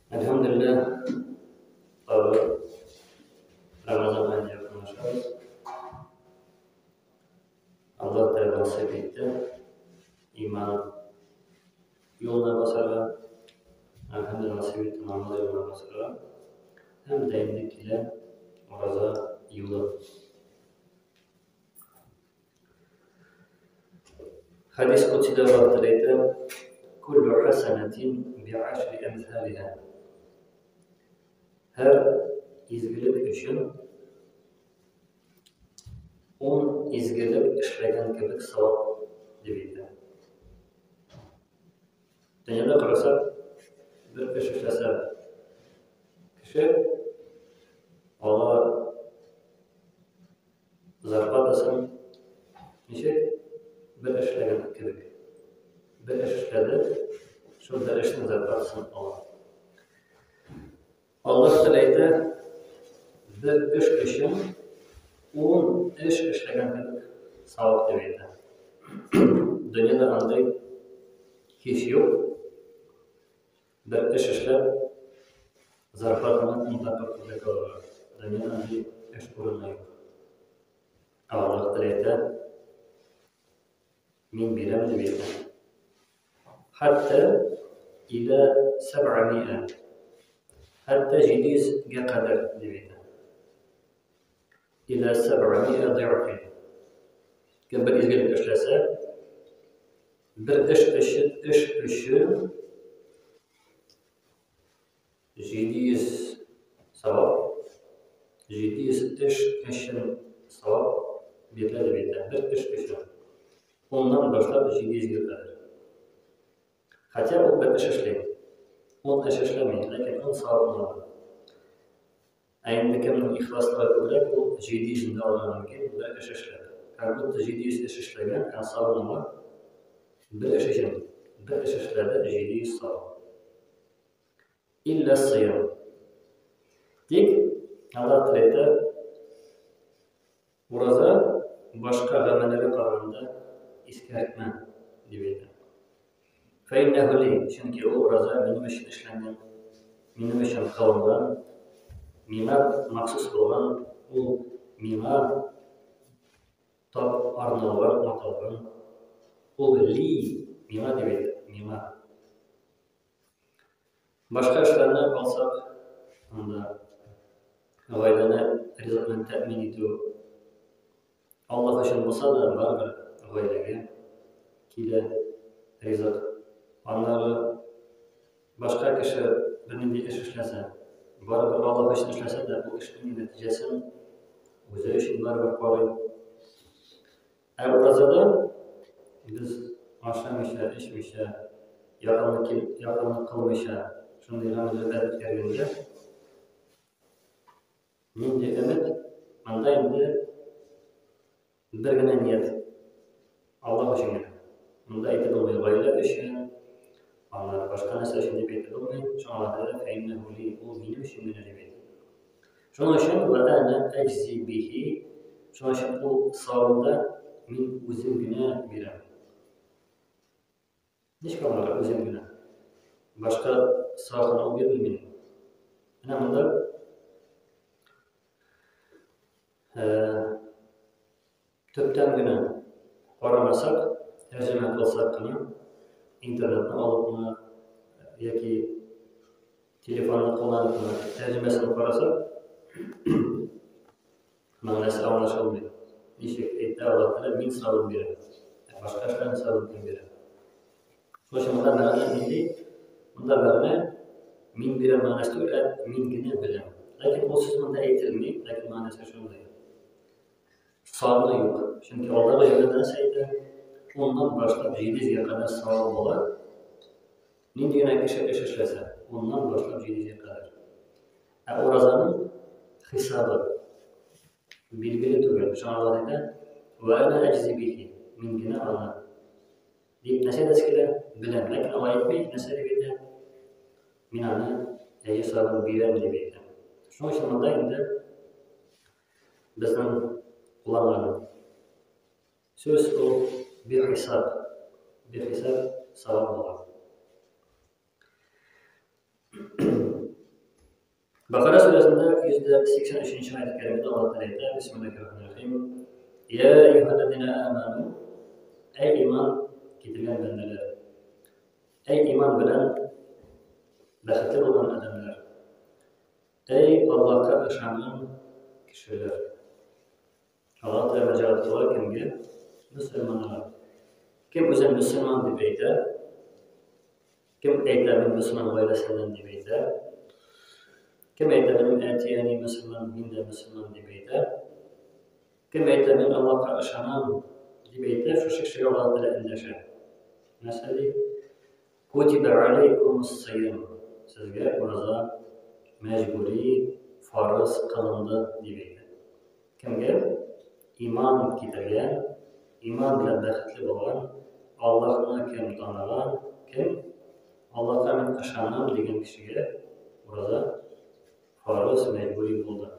Әлхәмдүлилләһ, тагы Рамазан аена якынлашабыз. Аллаһ Тәгалә насыйп итте иман юлына басарга, әлхәмдүлилләһ насыйп итте намаз юлына басарга. Һәм дә инде килә ураза юлы. Хәдис кудсидә Аллаһ Тәгалә әйтә: "Куллю хәсәнәтин би'ашри әмсалиһа". Һәр изгелек өчен 10 изгелек эшләгән кебек савап дип әйтә. Дөньяда карасак, бер эш эшләсә, кеше ала Зарплатасын ничек бер эшләгән кебек. Бер эш эшләде, шул бер эшнең зарплатасын ала. Аллаһ Тәгалә әйтә, бер эш өчен 10 эш эшләгән кебек савап дип әйтә. Дөньяда андый һич юк. Бер эш эшләп, зарплатаны ун тапкыр күбрәк алырга. Дөньяда андый эш урыны юк. Ә Аллаһ Тәгалә әйтә, мин бирәм дип әйтә. Хәтта илә сәб'амиә. Хәтта 700 гә кадәр дип әйтә. Илә сәб'амиә дыйфин. Кем бер изгелек эшләсә, Бер эш өчен, эш өчен 700 савап, 700 эш өчен савап бирелә дип әйтә. Бер эш өчен. Уннан башлап 700 гә кадәр. Хотя ул бер эш эшли. Ун эш эшләми, ләкин ун савап ала. Ә инде кемнең ихласлыгы күбрәк, ул 700 не дә алырга мөмкин, бер эш эшләп. Как будто 700 эш эшләгән, ә савым аңа бер эш өчен, бер эш эшләде, 700 савым. Илля сыям. Тик Аллаһ Тәгалә әйтә, ураза башка гамәлләргә караганда искәртмә, дип әйтә. Фәиннәһү ли, чөнки ул ураза минем өчен эшләнгән, минем өчен кылынган, миңа махсус булган, ул миңа тап арналган, аталган. Ул ли, миңа дип әйтә, миңа. Башка эшләрне алсак, анда гаиләне ризык белән тәэмин итү Аллаһ өчен булса да, барыбер гаиләгә килә ризык. Аннары башка кеше бернинди эш эшләсә, барыбер Аллаһ өчен эшләсә дә, ул эшнең нәтиҗәсен үзе өчен барыбер карый. Ә уразада без ашамыйча, эчмичә, якынлык, якынлык кылмыйча шундый гамәлләр үткәргәндә нинди өмет? Монда инде бер генә ният. Аллаһ өчен генә. Монда әйтеп булмый, гаилә өчен, аннары башка нәрсә өчен дип әйтеп булмый. Шуңа Аллаһ Тәгалә фәиннәһу ли, ул минем өчен генә дип әйтә. Шуның өчен вә әнә әҗзи бихи, шуның өчен ул савымда мин үзем генә бирәм. Ничек аңларга үзем генә? Башка савымны ул бирми мин. Менә монда төптән генә карамасак, тәрҗемә кылсак кына, интернетны алыпмы яки телефонны кулланыпмы, тәрҗемәсен карасак, мәгънәсе аңлашылмый. Ничек әйтә Аллаһ Тәгалә, мин савым бирәм. Ә башка эшләрне савым кем бирә? Шуның өчен монда мәгънә нинди? Монда мәгънә мин бирәм мәгънәсе түгел, ә мин генә беләм. Ләкин ул сүз монда әйтелми, ләкин мәгънәсе шундый. Саны юк. Чөнки алдагы җөмләдә нәрсә әйтә? Уннан башлап 700 гә кадәр савап була. Нинди генә кеше эш эшләсә, уннан башлап 700 гә кадәр. Ә уразаның хисабы билгеле түгел. Шуңа Аллаһ әйтә: "Ва ана әҗзи бихи". Мин генә аны Дип нәрсә әйтәсе килә? Беләм. Ләкин алай әйтми, нәрсә дип әйтә? Мин аны әҗер савабын бирәм дип әйтә. Шуның өчен монда инде безнең кулланган сүз ул бихисап. Бихисап савап була. Бакара сүрәсендә 183 нче аять кәримәдә Аллаһ Тәгалә әйтә, Бисмиллаһир-рахманир-рахим. Я әйюһәлләзина аману, әй иман китергән бәндәләр. Әй иман белән бәхетле булган адәмнәр. Әй Аллаһка ышанган кешеләр. Аллаһ Тәгалә мөрәҗәгать кыла кемгә? Мөселманнарга. Кем үзен мөселман дип әйтә, кем әйтә, мин мөселман гаиләсеннән дип әйтә, кем әйтә, минем әти-әни мөселман, мин дә мөселман дип әйтә, кем әйтә, мин Аллаһка ышанам дип әйтә, шушы кешегә Аллаһ Тәгалә эндәшә. Нәрсә ди? Кутибә алейкумус сыям. Сезгә ураза мәҗбүри фарыз кылынды дип әйтә. Кемгә? Иман китергән, иман белән бәхетле булган, Аллаһны кем таныган, кем Аллаһка мин ышанам дигән кешегә ураза фарыз мәҗбүри булды.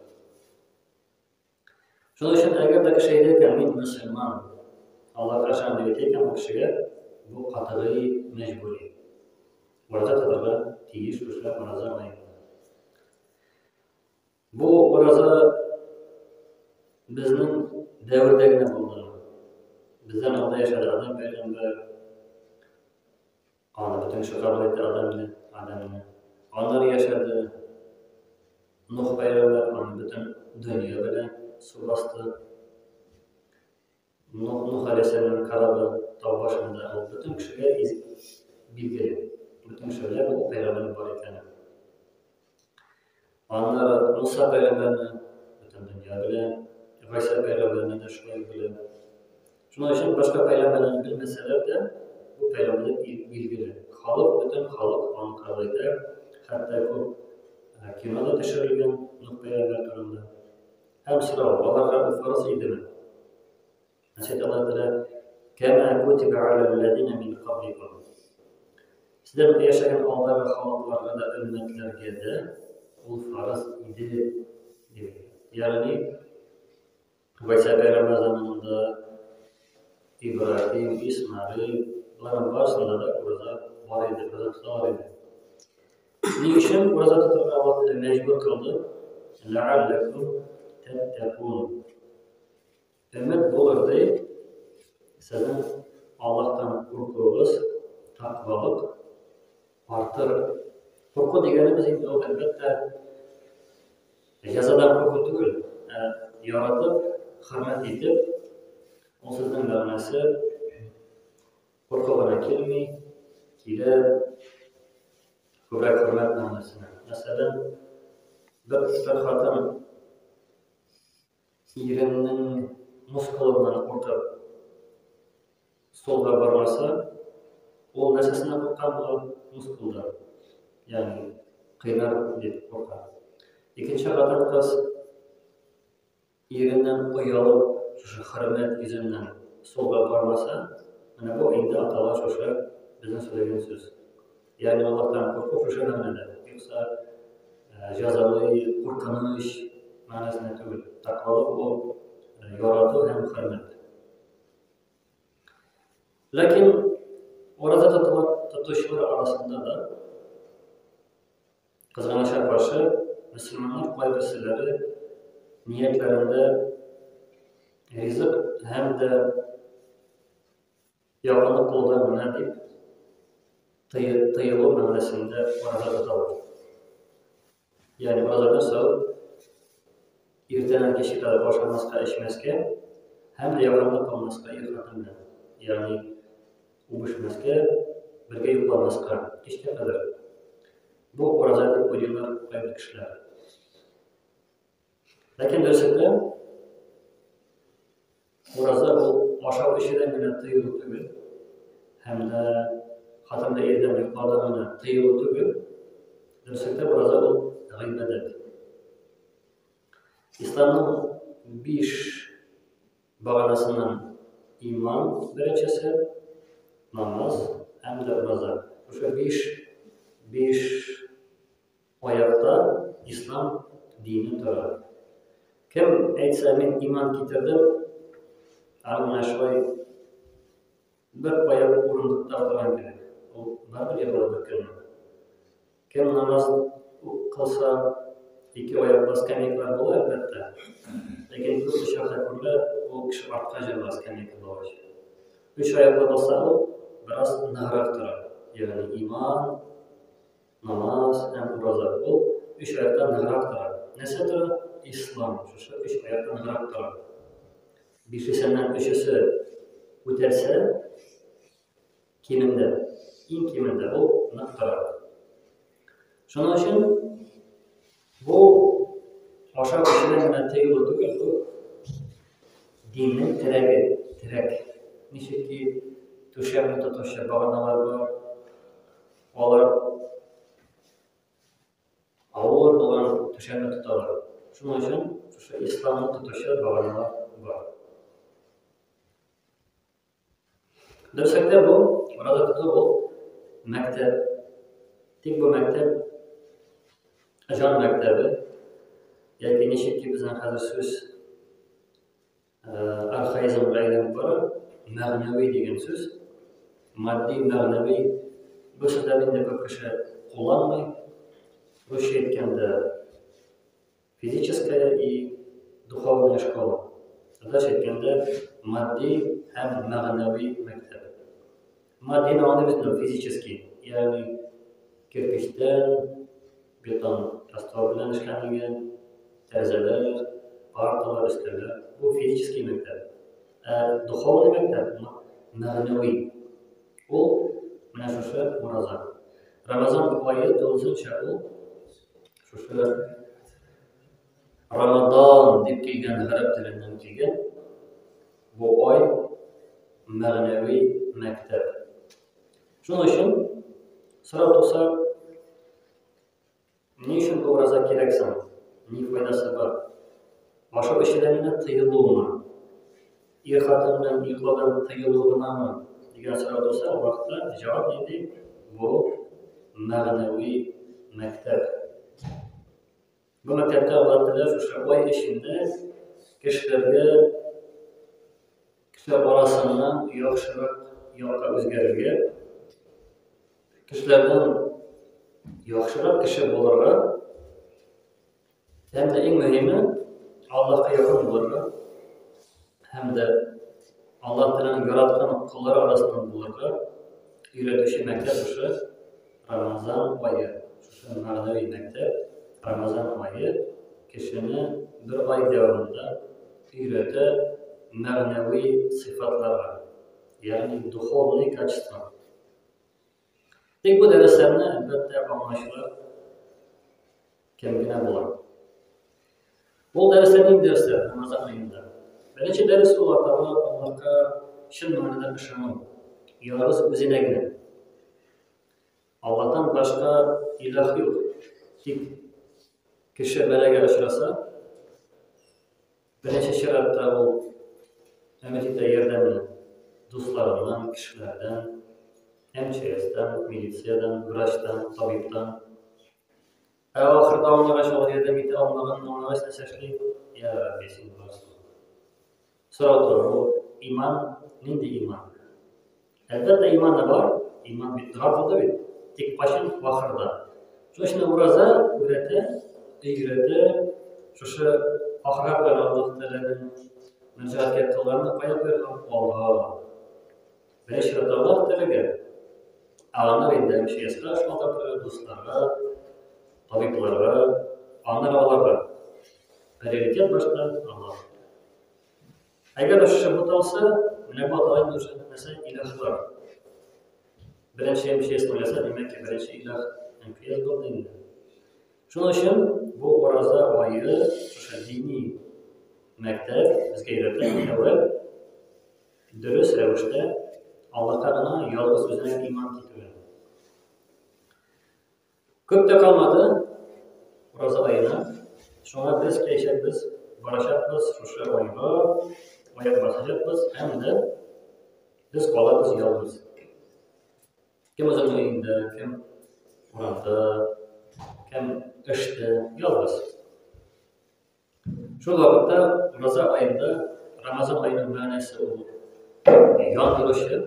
Шуның өчен әгәр дә кеше әйтә икән, мин мөселман, Аллаһка ышанам дип әйтә икән, ул кешегә бу катгый мәҗбүри. Ураза тотарга тиеш шушы ураза аенда. Бу ураза безнең дәвердә генә булды. Бездән алда яшәде Адам пәйгамбәр. Аны бөтен кеше кабул итте Адамны, Адамны. Аннары яшәде Нух пәйгамбәр, аны бөтен дөнья белән су басты. Нух, Нух алейһиссәламның корабы тау башында, ул бөтен кешегә билгеле. Бөтен кеше белә бу пәйгамбәрнең бар икәнен. Аннары Муса пәйгамбәрне бөтен дөнья белә, Гайсә пәйгамбәрне дә шулай белә. Шуның өчен башка пәйгамбәрләрне белмәсәләр дә, бу пәйгамбәр билгеле. Халык, бөтен халык аны кабул итә. Хәтта күп кино да төшерелгән Нух пәйгамбәр турында. Һәм сорау, аларга ул фарыз идеме? Мәсәлән, Аллаһ Тәгалә кәмә кутиба аля мин кабликум. Сездән яшәгән алдагы халыкларга да, өммәтләргә дә ул фарыз иде дип. Ягъни Гайсә пәйгамбәр заманында Ибраһим, Исмаил, боларның барысында да ураза бар иде, ураза тоталар иде. Ни өчен ураза тотарга Аллаһ Тәгалә мәҗбүр кылды? Ләалләкум тәттәкун. Өмет булыр дип, сезнең Аллаһтан куркуыгыз, тәкъвалык артыр. Курку дигәнебез инде ул, әлбәттә, җәзадан курку түгел, ә яратып, хөрмәт итеп, ул сүзнең мәгънәсе Курку гына килми, килә күбрәк хөрмәт мәгънәсенә. Мәсәлән, бер бер хатын иренең мускулыннан куркып столга бармаса, ул нәрсәсеннән курккан була? Мускулдан. Ягъни кыйнар дип курка. Икенче хатын-кыз Иреннән оялып, шушы хөрмәт йөзеннән сулга бармаса, менә бу инде атала шушы безнең сөйләгән сүз. Ягъни Аллаһтан курку шушы мәгънәдә. Юкса җәзалый, куркыныч мәгънәсендә түгел. Тәкъвалык ул ярату һәм хөрмәт. Ләкин ураза тотучылар арасында да Кызганычка каршы, мөселманнар кайберселәре ниятләрендә ризык һәм дә якынлык кылудан гына дип тыелу мәгънәсендә ураза тоталар. Ягъни ураза нәрсә ул? Иртәдән кичкә кадәр ашамаска, эчмәскә һәм дә якынлык кылмаска ир хатын белән. Ягъни үбешмәскә, бергә йокламаска кичкә кадәр. Бу ураза дип уйлыйлар кайбер кешеләр. Ләкин дөреслектә ураза ул ашау эчүдән генә тыелу түгел, һәм дә хатын белән ирдән йоклаудан гына тыелу түгел. Дөреслектә ураза ул гыйбадәт. Исламның биш Баганасыннан иман беренчесе, намаз һәм дә ураза. Шушы биш, биш аякта ислам дине тора. Кем әйтсә, мин иман китердем, аның менә шулай бер аяк урындыкта утырган кебек. Ул барыбер егыла бер көнне. Кем намаз кылса, Ике аяклы скамейкалар була, әлбәттә. Ләкин күп очракта күрелә, ул кеше артка җыела скамейка булгач. Өч аяклы булса, ул бераз ныграк тора. Ягъни иман, намаз һәм ураза. Ул өч аяктан ныграк тора. Нәрсә тора? Ислам. Шушы өч аяктан ныграк тора. Бишесеннән өчесе үтәлсә, кимендә, иң кимендә ул нык тора. Шуның өчен бу ашау эчүдән генә тыелу түгел, бу диннең терәге, терәк. Ничек ки түшәмне тотучы баганалар бар, алар авыр булган түшәмне тоталар. Шуның өчен шушы исламны тотучы баганалар бар. Дөресрәктә бу ураза тоту ул мәктәп. Тик бу мәктәп җан мәктәбе яки ничек ки безнең хәзер сүз архаизмга әйләнеп бара, мәгънәви дигән сүз, матди, мәгънәви бу сүзләрне инде күп кеше кулланмый. Русча әйткәндә, Физическая и духовная школа. Татарча әйткәндә, матди һәм мәгънәви мәктәп. Матдины аңлыйбыз инде физический, ягъни кирпечтән, бетон раствор белән эшләнелгән, тәрәзәләр, парталар, өстәлләр. Бу физический мәктәп. Ә духовный мәктәп мәгънәви. Ул менә шушы ураза. Рамазан ае тулысынча ул Шушы Рамадан дип килгән гарәп теленнән килгән бу ай мәгънәви мәктәп. Шуның өчен сорау туса, ни өчен бу ураза кирәк соң? Ни файдасы бар? Ашау эчүдән генә тыелумы? Ир хатын белән йоклаудан тыелу гынамы? Дигән сорау туса, ул вакытта җавап нинди? Бу мәгънәви мәктәп. Бу мәктәптә Аллаһ Тәгалә шушы ай эчендә кешеләргә кешеләр арасыннан яхшырак якка үзгәрергә, кешеләрдән яхшырак кеше булырга Һәм дә иң мөһиме, Аллаһка якын булырга һәм дә Аллаһ Тәгаләнең яраткан коллары арасыннан булырга өйрәтүче мәктәп шушы Рамазан ае. Шушы мәгънәви мәктәп Рамазан ае кешене бер ай дәвамында өйрәтә мәгънәви сыйфатларга, ягъни духовный качество. Тик бу дәресләрне, әлбәттә, аңлаучылар кем генә була. Ул дәресләр нинди дәресләр Рамазан аенда? Беренче дәрес ул атала Аллаһка чын мәгънәдә ышану. Ялгыз үзенә генә. Аллаһтан башка илаһ юк. Тик кеше бәлагә очраса, Беренче чиратта ул өмет итә ярдәмне дусларыннан, кешеләрдән, МЧСтан, милициядән, врачтан, табибтан. Ә ахырда аңлагач, алар ярдәм итә алмаганын аңлагач, нәрсә эшли? Я Рабби, син барсың. Сорау тора, бу иман нинди иман? Әлбәттә, иманы бар, иман бит дога кылды бит. Тик кайчан? Ахырда. Шуның өчен ураза өйрәтә, өйрәтә шушы ахырга кадәр Аллаһ Тәгаләнең мөрәҗәгатькә кылганны кая куярга? Алга. Беренче чиратта Аллаһ Тәгаләгә. Ә аннары инде МЧСка шалтыратырга, дусларга, табибларга, аннары аларга. Приоритет башта Аллаһ. Әгәр дә шушы буталса, менә бу атала инде уже нәрсә илаһлар. Беренче МЧС уйласа, димәк ки, беренче илаһ МЧС булды инде. Шуның өчен бу ураза ае шушы дини мәктәп безгә өйрәтә әүвәл дөрес рәвештә Аллаһка гына ялгыз үзенә иман китерүне. Күп тә калмады ураза аена. Шуңа без киләчәкбез, барачакбыз шушы айга, аяк басачакбыз һәм дә без калабыз ялгыз. Кем үзенең өендә, кем урамда, кем эштә, ялгыз. Шул вакытта ураза аенда Рамазан аеның мәгънәсе ул яндыручы.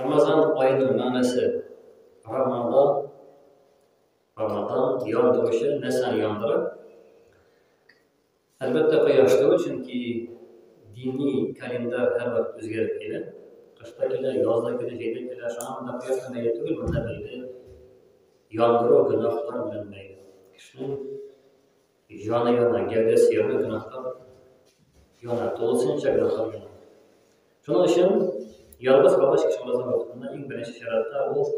Рамазан аеның мәгънәсе Рамазан, Рамазан яндыручы, нәрсәне яндыра? Әлбәттә, кояш түгел, чөнки дини календарь һәрвакыт үзгәреп килә. Кышта килә, язда килә, җәйдә килә. Шуңа монда кояш белән бәйле түгел, монда бәйле яндыру гөнаһлар белән бәйле. Кешенең җаны яна, гәүдәсе яна, гөнаһлар яна, тулысынча гөнаһлар яна. Шуның өчен ялгыз калгач кеше ураза вакытында иң беренче чиратта ул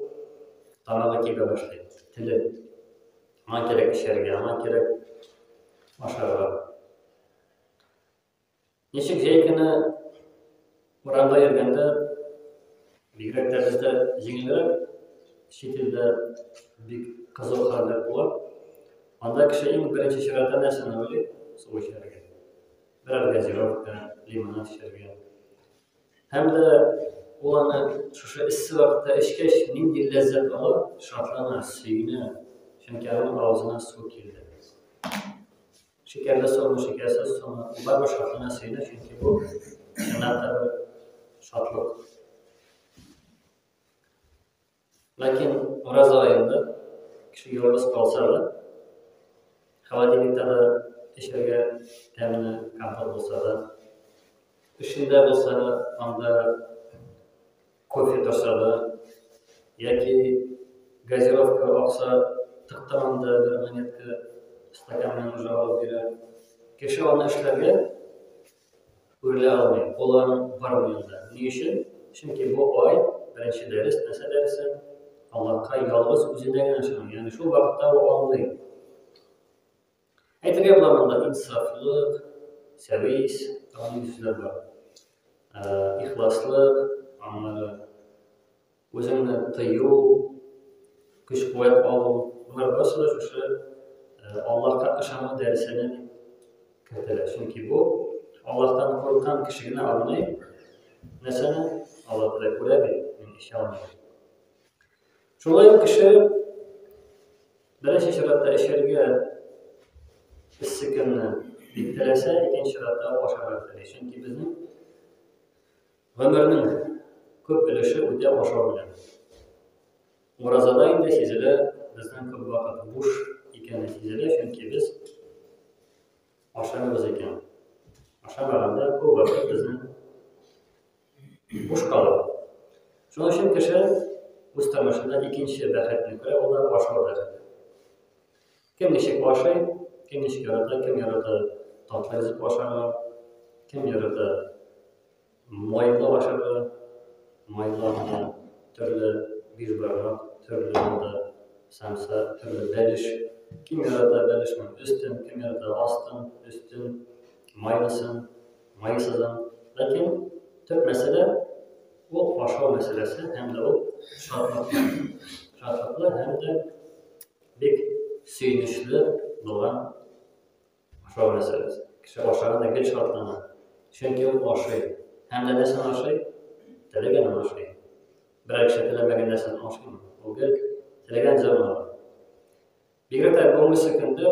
тамагы кибә башлый, теле. Аңа кирәк эчәргә, аңа кирәк ашарга. Ничек җәй көне урамда йөргәндә, бигрәк тә бездә җиңелрәк, чит илдә бик кызу хәлләр була. Анда кеше иң беренче чиратта нәрсәне уйлый? Су эчәргә. Берәр газировка, лимонад эчәргә. Һәм дә ул аны шушы эссе вакытта эчкәч, нинди ләззәт ала, шатлана, сөенә, чөнки аның авызына су килде. Шикәрле сумы, шикәрсез сумы, ул барыбер шатлана, сөенә, чөнки бу чынлап та бер шатлык. Ләкин ураза аенда кеше ялгыз калса да, холодильникта да эчәргә тәмле компот булса да, эшендә булса да, анда кофе торса да, яки газировка акса, тыктым анда бер монетка, стакан белән уже алып бирә. Кеше аны эшләргә үрелә алмый, кулы аның бармый анда. Ни өчен? Чөнки бу ай, беренче дәрес, нәрсә дәресе? Аллаһка ялгыз үзенә генә ышану. Ягъни шул вакытта ул аңлый. Әйтергә була монда инсафлык, сәвис, тагын нинди сүзләр бар. Ихласлык, аннары үзеңне тыю, көч-куәт алу. Болар барысы да шушы Аллаһка ышану дәресенә кертелә. Чөнки бу Аллаһтан курыккан кеше генә аңлый нәрсәне. Аллаһ Тәгалә күрә бит, мин эчә алмыйм. Шулай ук кеше беренче чиратта эчәргә эссе көнне бик теләсә, икенче чиратта ашарга тели. Чөнки безнең гомернең күп өлеше үтә ашау белән. Уразада инде сизелә, безнең күп вакыт буш икәне сизелә, чөнки без ашамыйбыз икән. Ашамаганда күп вакыт безнең буш кала. Шуның өчен кеше үз тормышында икенче бәхетне күрә, ул да ашау бәхете. Кем ничек ашый, кем ничек ярата, кем ярата татлы ризык ашарга, кем ярата майлы ашарга, майлы анда төрле бишбармак, төрле анда самса, төрле бәлеш. Кем ярата бәлешнең өстен, кем ярата астын, өстен, майлысын, майсызын. Ләкин төп мәсьәлә ул ашау мәсьәләсе һәм дә ул шатлыклы. Шатлыклы һәм дә бик сөенечле булган ашау мәсьәләсе. Кеше ашаганда гел шатлана. Чөнки ул ашый. Һәм дә нәрсәне ашый? Теләгәнен ашый. Берәр кеше теләмәгән нәрсәне ашыймы? Ул гел теләгән җырын ала. Бигрәк тә бүгенге көндә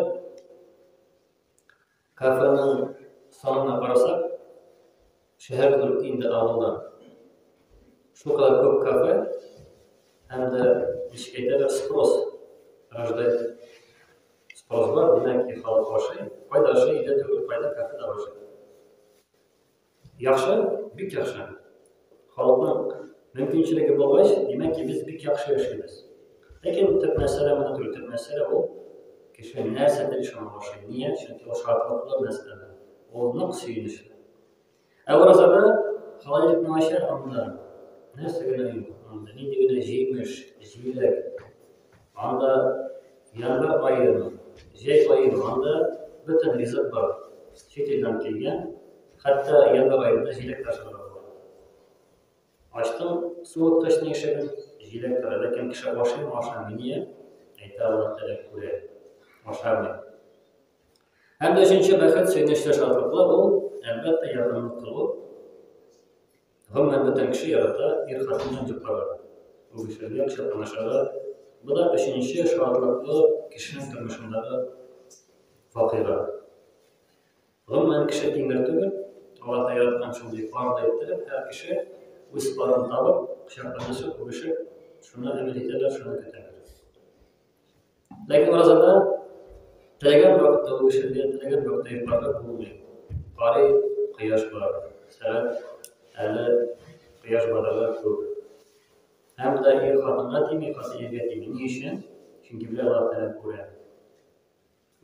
Кафеның санына карасак, шәһәр түгел инде авылда. Шулкадәр күп кафе һәм дә ничек әйтәләр, спрос рождает. Спрос бар, димәк ки, халык ашый. Кайда ашый, өйдә түгел, кайда кафеда ашый. Яхшы, бик яхшы. Халыкның мөмкинчелеге булгач, димәк ки, без бик яхшы яшибез. Ләкин төп мәсьәлә моны түгел, төп мәсьәлә ул кеше нәрсә тели шуны ашый. Ния? Чөнки ул шатлыклы мәсьәлә. Ул нык сөенечле. Ә уразада холодильникны ача, анда нәрсә генә юк. Анда нинди генә җимеш, җиләк. Анда январь аемы, җәй аемы, анда бөтен ризык бар. Чит илдән килгән, хәтта январь аенда җиләк тә ашарга була. Ачтың суыткычның ишеген, җиләк тора, ләкин кеше ашыймы, ашамый. Ния? Әйтә Аллаһ Тәгалә күрә. Ашамый. Һәм дә өченче бәхет, сөенечле, шатлыклы ул, әлбәттә, якынлык кылу. Гомумән, бөтен кеше ярата ир хатын белән йокларга, үбешергә, кочакланышырга. Бу да өченче шатлыклы кешенең тормышындагы вакыйга. Гомумән, кеше тимер түгел, Аллаһ та яраткан шундый парлы иттереп, һәр кеше үз парын табып, кочакланышып, үбешеп, шуны өмет итәләр, шуны көтәләр. Ләкин уразада теләгән вакытта үбешергә, теләгән вакытта йокларга булмый. Карый, кояш бар. Сәгать әле кояш батарга күп. Һәм дә ир хатынга тими, хатын иргә тими. Ни өчен? Чөнки белә Аллаһ Тәгалә күрә.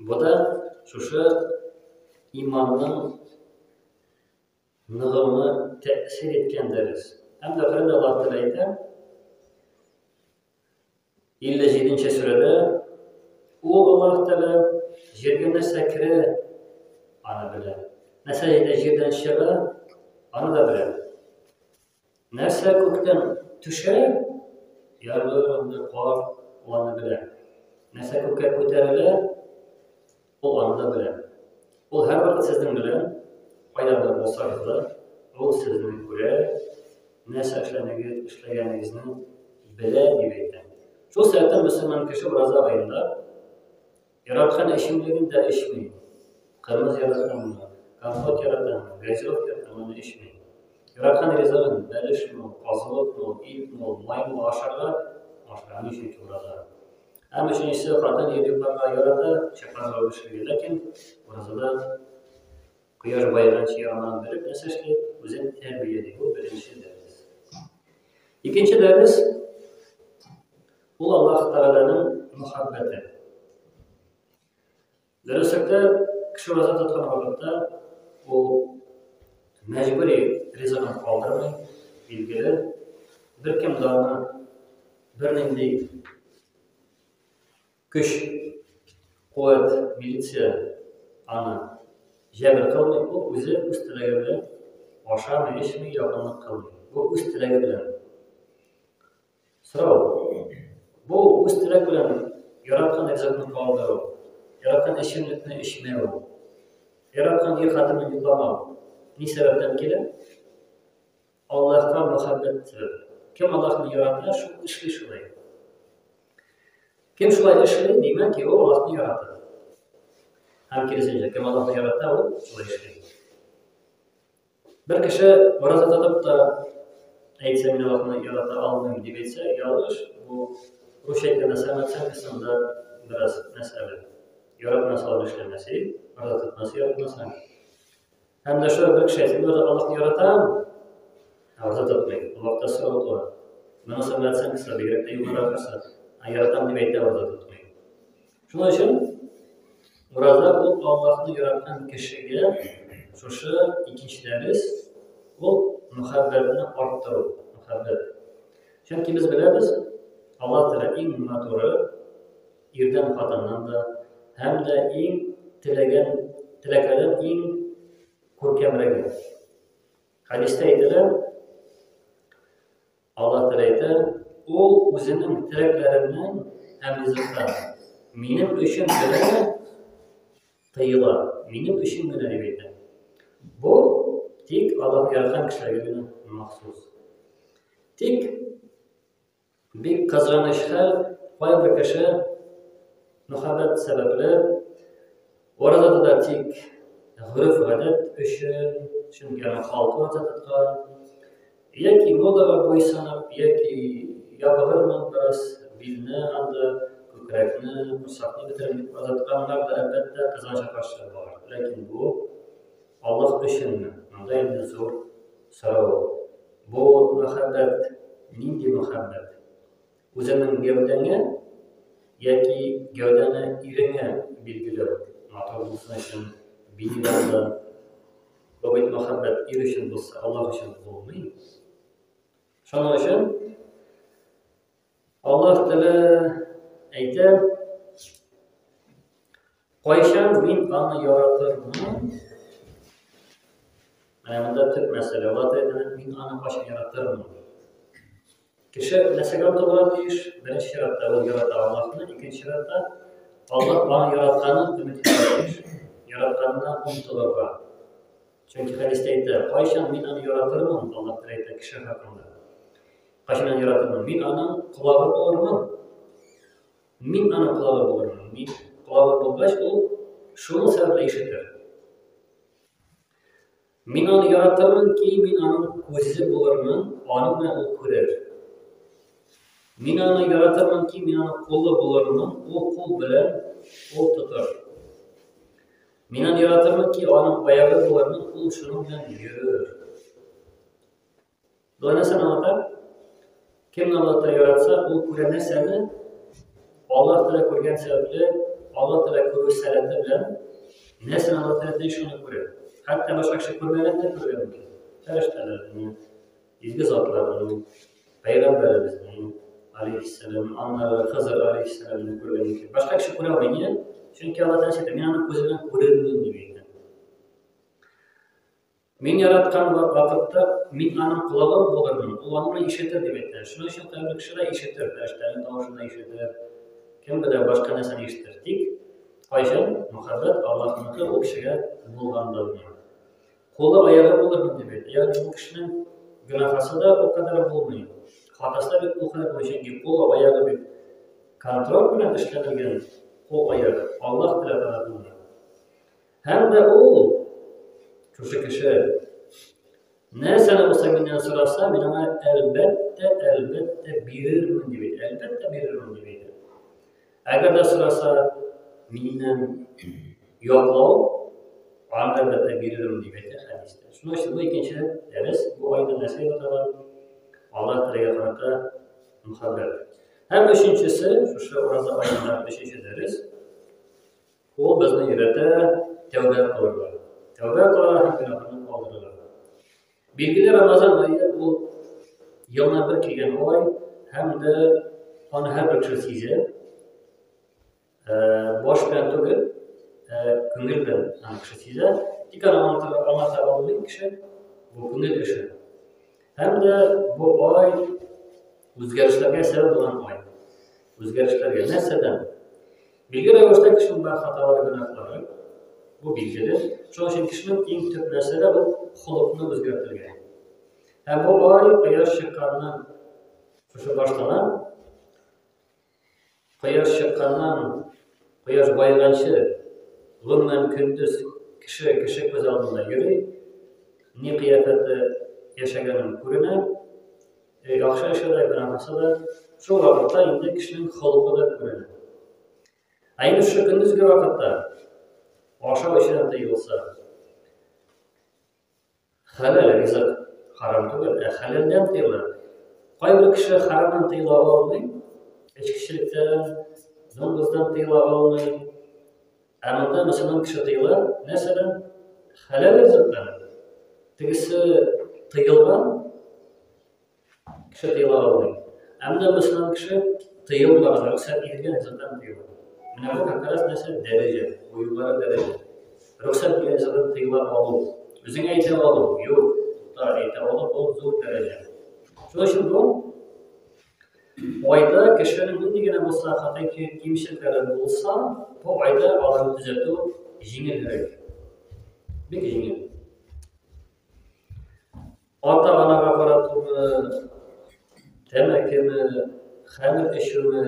Бу да шушы иманның ныгуына тәэсир иткән дәрес. Һәм дә Коръәндә Аллаһ Тәгалә әйтә, 57 нче сүрәдә ул Аллаһ Тәгалә җиргә нәрсә керә, аны белә. Нәрсә җирдән чыга, аны да белә. Нәрсә күктән төшә, ярлы, анда кар, ул аны белә. Нәрсә күккә күтәрелә, ул аны да белә. Ул һәрвакыт сезнең белән, кайда гына булсагыз да, ул сезне күрә, нәрсә эшләнегез, эшләгәнегезне белә дип әйтә. Шул сәбәптән мөселман кеше ураза аенда Яраткан эчемлеген дә эчми. Кымыз яратамы, компот яратамы, газировка яратамы, аны эчми. Яраткан ризыгын, бәлешме ул, казылыкмы ул, итме ул, маймы ул, ашарга, ашарга ни өчен ураза. Һәм өченчесе, хатын ир йокларга ярата, чыгарга үбешергә, ләкин уразада кояш баеганчы яңадан белеп нәрсә эшли, үзен тәрбияли. Бу беренче дәрес. Икенче дәрес Ул Аллаһ Тәгаләнең мөхәббәте. Дөреслектә, кеше ураза тоткан вакытта ул мәҗбүри ризыгын калдырмый, билгеле, беркем дә аны бернинди көч, куәт, милиция аны җәбер кылмый, ул үзе үз теләге белән ашамый, эчми, якынлык кылмый. Бу үз теләге белән. Сорау. Бу үз теләк белән яраткан ризыкны калдыру, яраткан эчемлекне эчмәү, яраткан ир хатынны йокламау ни сәбәптән килә? Аллаһка мәхәббәт сәбәпле. Кем Аллаһны ярата, шул эшли шулай. Кем шулай эшли, димәк ки, ул Аллаһны ярата. Һәм киресенчә, кем Аллаһны ярата, ул шулай эшли. Бер кеше ураза тотып та әйтсә, мин Аллаһны ярата алмыйм дип әйтсә, ялгыш. Бу русча әйткәндә самооценкасында бераз мәсьәлә. Яратмаса ул эшләмәс, ураза тотмас, яратмаса. Һәм дә шулай бер кеше әйтсә, мин Аллаһны яратам, ә ураза тотмый. Ул вакытта сорау туа. Моның самооценкасы бигрәк тә югары булса, яратам дип әйтә, ураза тотмый. Шуның өчен ураза ул Аллаһны яраткан кешегә шушы икенче дәрес ул мөхәббәтне арттыру, мөхәббәт. Чөнки без беләбез, Аллаһ Тәгалә иң матуры ирдән хатыннан да һәм дә иң теләгән теләкләрдән иң күркәмрәге. Хәдистә әйтелә, Аллаһ Тәгалә әйтә, Ул үзенең теләкләреннән һәм ризыктан минем өчен генә тыела, минем өчен генә дип әйтә. Бу тик Аллаһ яраткан кешеләргә генә махсус. Тик бик кызганыч хәл, кайбер кеше мөхәббәт сәбәпле ураза тота тик гореф-гадәт өчен, чөнки аның халкы ураза тоткан, яки модага буйсынып, яки ябыгырмын бераз, билне анда, күкрәкне, корсакны бетерәм дип ураза тотканнар да, әлбәттә, кызганычка каршы бар. Ләкин бу Аллаһ өченме? Монда инде зур сорау. Бу мәхәббәт нинди мәхәббәт? Үзеңнең гәүдәңә яки гәүдәне иреңә билгеләү, матур булсын өчен биниләр дә. Бу бит мәхәббәт ир өчен булса, Аллаһ өчен булмый. Шуның өчен Аллаһ Тәгалә әйтә, кайчан мин аны яратырмын? Менә монда төп мәсьәлә. Аллаһ Тәгалә әйтә, мин аны кайчан яратырмын? Кеше нәрсәгә омтылырга тиеш? Беренче чиратта ул ярата Аллаһны, икенче чиратта Аллаһ аны яратканын өмет итәргә тиеш. Яратканына омтылырга. Чөнки хәдистә әйтә, кайчан мин аны яратырмын, Аллаһ Тәгалә әйтә кеше хакында. Кайчан аны яратырмын? Мин аның колагы булырмын. Мин аның колагы булырмын. Мин колагы булгач, ул шуның сәбәпле ишетер. Мин аны яратырмын ки, мин аның күзе булырмын, аның белән ул күрер. Мин аны яратырмын ки, мин аның кулы булырмын, ул кул белән ул тотыр. Мин аны яратырмын ки, аның аягы булырмын, ул шуның белән йөрер. Болай нәрсәне аңлата? Кемне Аллаһ Тәгалә яратса, ул күрә нәрсәне Аллаһ Тәгалә күргән сәбәпле, Аллаһ Тәгалә күрү сәләте белән нәрсәне Аллаһ Тәгалә тели, шуны күрә. Хәтта башка кеше күрмәгән дә күрергә мөмкин. Фәрештәләрне, изге затларны, пәйгамбәребезне, алейхиссәлам, аннары Хызыр алейхиссәламны күрергә мөмкин. Башка кеше күрә алмый. Нигә? Чөнки Аллаһ Тәгалә әйтә, мин аны күзе белән күрермен дип әйтә. Мин яраткан вакытта мин аның колагы булырмын, ул аны ишетер дип әйтә. Шуның өчен кайбер кеше дә ишетер, фәрештәнең тавышын да ишетер. Кем белә, башка нәрсәне ишетер. Тик кайчан мөхәббәт Аллаһныкы ул кешегә булганда гына. Кулы аягы булырмын дип әйтә. Ягъни бу кешенең гөнаһасы да ул кадәр булмый. Хатасы да бит ул кадәр булмый, чөнки кулы аягы бит контроль белән эшләнелгән кул аяк Аллаһ Тәгалә тарафыннан. Һәм дә ул, шушы кеше, нәрсәне булса миннән сораса, мин аңа әлбәттә, әлбәттә бирермен дип әйтә. Әлбәттә бирермен дип әйтә. Әгәр дә сораса миннән яклау, аны әлбәттә бирермен дип әйтә хәдистә. Шуның өчен бу икенче дәрес, бу айда нәрсә дип атала? Аллаһ Тәгаләгә карата мөхәббәт. Һәм өченчесе, шушы ураза аенда өченче дәрес, Ул безне өйрәтә тәүбә кылырга. Тәүбә кылырга һәм гөнаһны калдырырга. Билгеле, Рамазан ае ул елына бер килгән ай һәм дә аны һәрбер кеше сизә. Баш белән түгел, күңел белән аны кеше сизә. Тик аны аңлата алмый кеше. Бу күңел эше. Һәм дә бу ай үзгәрешләргә сәбәп булган ай. Үзгәрешләргә нәрсәдән? Билгеле рәвештә кешенең бар хаталары, гөнаһлары. Бу билгеле. Шуның өчен кешенең иң төп нәрсәдә бу холыкны үзгәртергә. Һәм бу ай кояш чыкканнан шушы башлана. Кояш чыкканнан кояш баеганчы гомумән көндез кеше кеше күз алдында йөри. Ни кыяфәттә яшәгәнен күренә. Яхшы эше дә, гөнаһысы да. Шул вакытта инде кешенең холкы да күренә. Ә инде шушы көндезге вакытта ашау эчүдән тыелса, хәләл ризык харам түгел, ә хәләлдән тыела. Кайбер кеше харамнан тыела алмый, эчкечелектән, дуңгыздан тыела алмый. Ә монда мөселман кеше тыела, нәрсәдән? Хәләл ризыктан. Тегесе тыелган, кеше тыела алмый. Ә монда мөселман кеше тыелмаган, рөхсәт ителгән ризыктан тыела. Менә бу как раз нәрсә? Дәрәҗә, бу югары дәрәҗә. Рөхсәт ителгән ризыктан тыела алу. Үзеңә әйтә алу, юк, тукта, әйтә алу, бу зур дәрәҗә. Шуның өчен бу Айда кешенең нинди генә булса хата кимчелекләре булса, бу айда аларны төзәтү җиңелрәк. Бик җиңел. Ата-анага каратуны, тәмәкене, хәмер эчүне,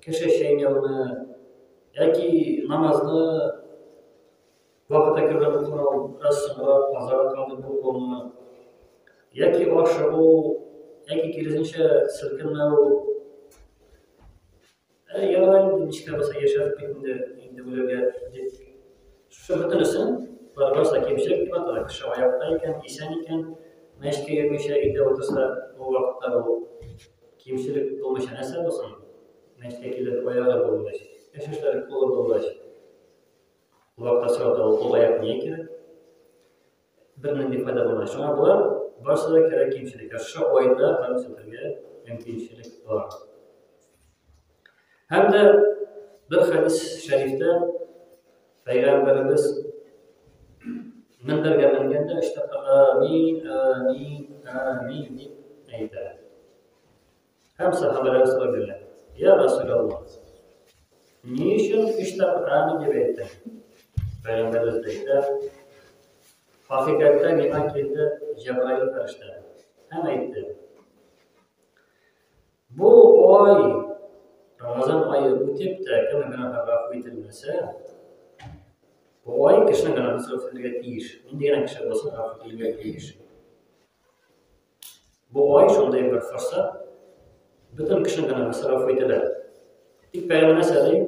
кеше чәйнәүне яки намазны Вакыты кергән укымау, бераз соңрак казага калды бу укуны. Яки ашыгу, яки киресенчә селкенмәү. Ә ярар инде, ничек тә булса яшәдек бит инде, инде үләргә дип. Шушы бөтенесен болар барысы да кимчелек дип атала. Кеше аякта икән, исән икән, мәчеткә йөрмичә өйдә утырса, ул вакытта бу кимчелек булмыйча нәрсә булсын? Мәчеткә килеп аягы булгач, эш эшләр кулы булгач. Вакытта сората ул кул аяк нигә кирәк? Бернинди файда булмый. Шуңа болар барысы да кирәк кимчелек. Шушы айда аны төзәтергә мөмкинчелек бар. Һәм дә бер хәдис шәрифтә Пәйгамбәребез мендәргә менгәндә өч тапкыр амин, амин, амин дип әйтә. Һәм сәхабәләр сорап бирә. Я Расулаллах, ни өчен өч тапкыр амин дип әйттең? Пәйгамбәребез әйтә, хакыйкатьтә миңа килде Җәбраил фәрештә һәм әйтте. Бу ай, Рамазан ае үтеп тә, кемнең гөнаһы гафу ителмәсә, бу ай кешенең гөнаһы гафу ителергә тиеш. Нинди генә кеше булсын, гафу ителергә тиеш. Бу ай шундый бер форсат. Бөтен кешенең гөнаһысы гафу ителә. Тик пәйгамбәр нәрсә ди?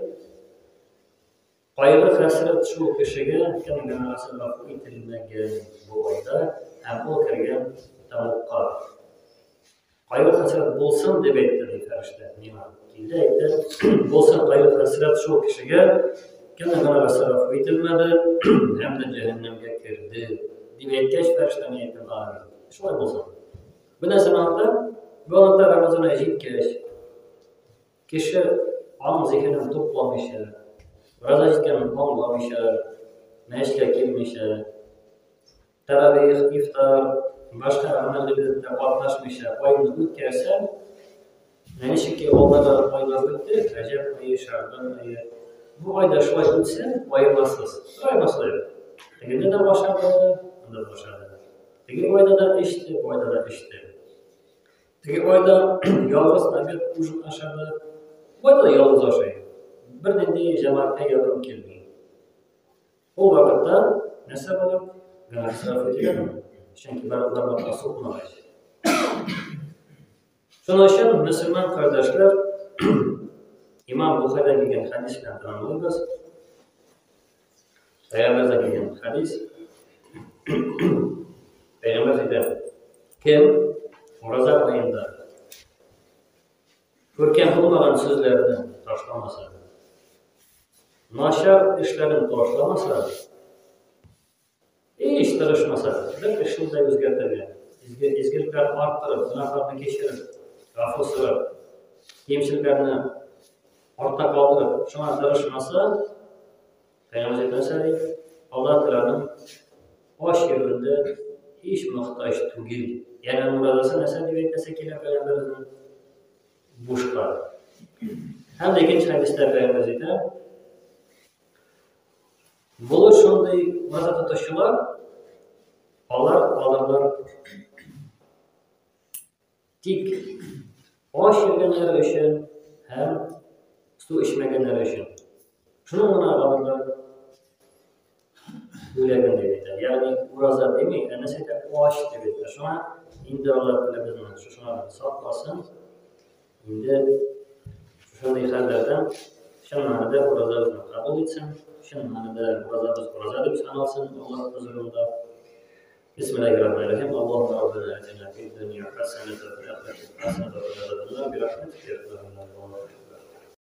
Кайгы хәсрәт шул кешегә, кемнең гөнаһысы гафу ителмәгән бу айда һәм ул кергән тәмугка. Кайгы хәсрәт булсын дип әйтте ди фәрештә миңа. Килде әйтте, булсын кайгы хәсрәт шул кешегә, кемнең гөнаһысы гафу ителмәде һәм дә җәһәннәмгә керде. Дип әйткәч, фәрештә мин әйттем, амин. Шулай булсын. Бу нәрсәне аңлата? Бу аңлата Рамазан ае җиткәч, кеше аң зиһенен тупламыйча, ураза җиткәнен аңламыйча, мәчеткә килмичә, тәравих, ифтар, башка гамәл гыйбадәттә катнашмыйча айны үткәрсә, менә ничек ки алдагы айлар үтте, Рәҗәб ае, Шәгъбан ае, бу айда шулай үтсә, аермасыз, бер аермасы да юк. Тегендә дә ашады, монда да ашады. Теге айда да эчте, бу айда да эчте. Теге айда ялгыз обед, ужин ашады. Бу айда да ялгыз ашый. Бернинди җәмәгатькә якын килми. Ул вакытта нәрсә була? Гөнаһ гафу ителәме? Чөнки барыбер вакытта сукмагач. Шуның өчен мөселман кардәшләр Имам Бухаридан килгән хәдис белән тәмамлыйбыз. Пәйгамбәрдән килгән хәдис. Пәйгамбәр әйтә, кем ураза аенда күркәм булмаган сүзләрне ташламаса, начар эшләрен ташламаса, Һич тырышмаса, бер эшне дә үзгәртергә, изге, изгелекләрне арттырып, гөнаһларны кичереп, гафу сорап, кимчелекләрне артта калдырып, шуңа тырышмаса, Пәйгамбер нәрсә ди? Алла Тәгаләнең ач йөрүендә һич мохтаҗ түгел. Ягъни аның уразасы нәрсә дип әйтәсе килә пәйгамбәребезнең? Бушка. Һәм дә икенче хәдистә пәйгамбәребез әйтә, Булыр шундый ураза тотучылар, алар алырлар тик ач йөргәннәре өчен һәм су эчмәгәннәре өчен. Шуны гына алырлар бүләген дип әйтә. Ягъни ураза дими, ә нәрсә әйтә? Ач дип әйтә. Шуңа инде Алла Тәгалә безне шушыңа сакласын. Инде шушындый хәлләрдән чын мәгънәдә уразабызны кабул итсен, чын мәгънәдә уразабыз ураза дип саналсын Аллаһ хозурында. Бисмиллахир-рахманир-рахим. Аллаһумма раббана атина фид дөнья хасанатан ва фил ахирати хасанатан ва қина азабан нар. Бирахматика я архамар рахимин.